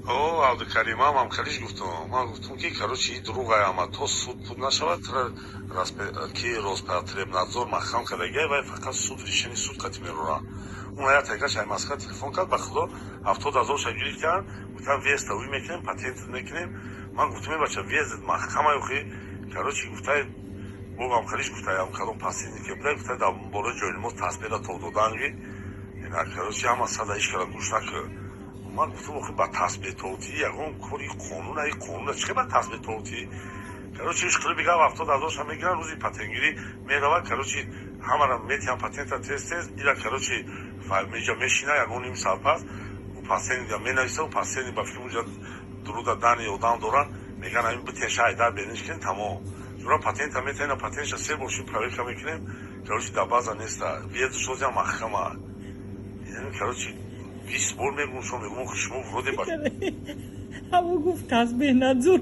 О, Абдукарим, ман ҳам халиш гуфтам. Ман гуфтам, ки, короче, и дурӯғ ама то суд пуд нашавад, ки Роспотребнадзор маҳкам кардагия вай, фақат суд, решение суд қати мерора. Он ая тагаш ай Москва телефон кард, ба худо, 70 000 ша гирифтан, гуфтан, въезд уй мекунем, патент мекунем. Ман гуфтам, бача, въезд маҳкама охи. Короче, гуфтай, бобам халиш гуфтай, ам калон посредник буда, гуфтай, дар болои ҷойнамоз тасбеҳра тоб доданги. Ина, короче, ҳама сада иш кара гӯш накар. Ман гуфтам, охи, ба тасбеҳтовтӣ ягон кори қонун, ай қонуна чӣ ба тасбеҳтовтӣ? Короче, иш қилиби гап, 70 000 ша мегиран, рӯзи патентгирӣ меравад, короче, ҳамара метиҳан патента тез тез ила, короче, меҷа мешина, ягон ним соат пас патент менависа, патент ба фикр уҷа дуруда дани одам доран, меган, ҳамин битеша, айдар беринш кунем, тамом. Ҷура патента метаина, патентша се бор ши проверка мекунем, короче, дар база неста, въезд шозиам маҳкама. Короче, 20 бор мегум, шумо мегум, шумо вроде ба Ҳамо гуфт, тасбеҳ надзор.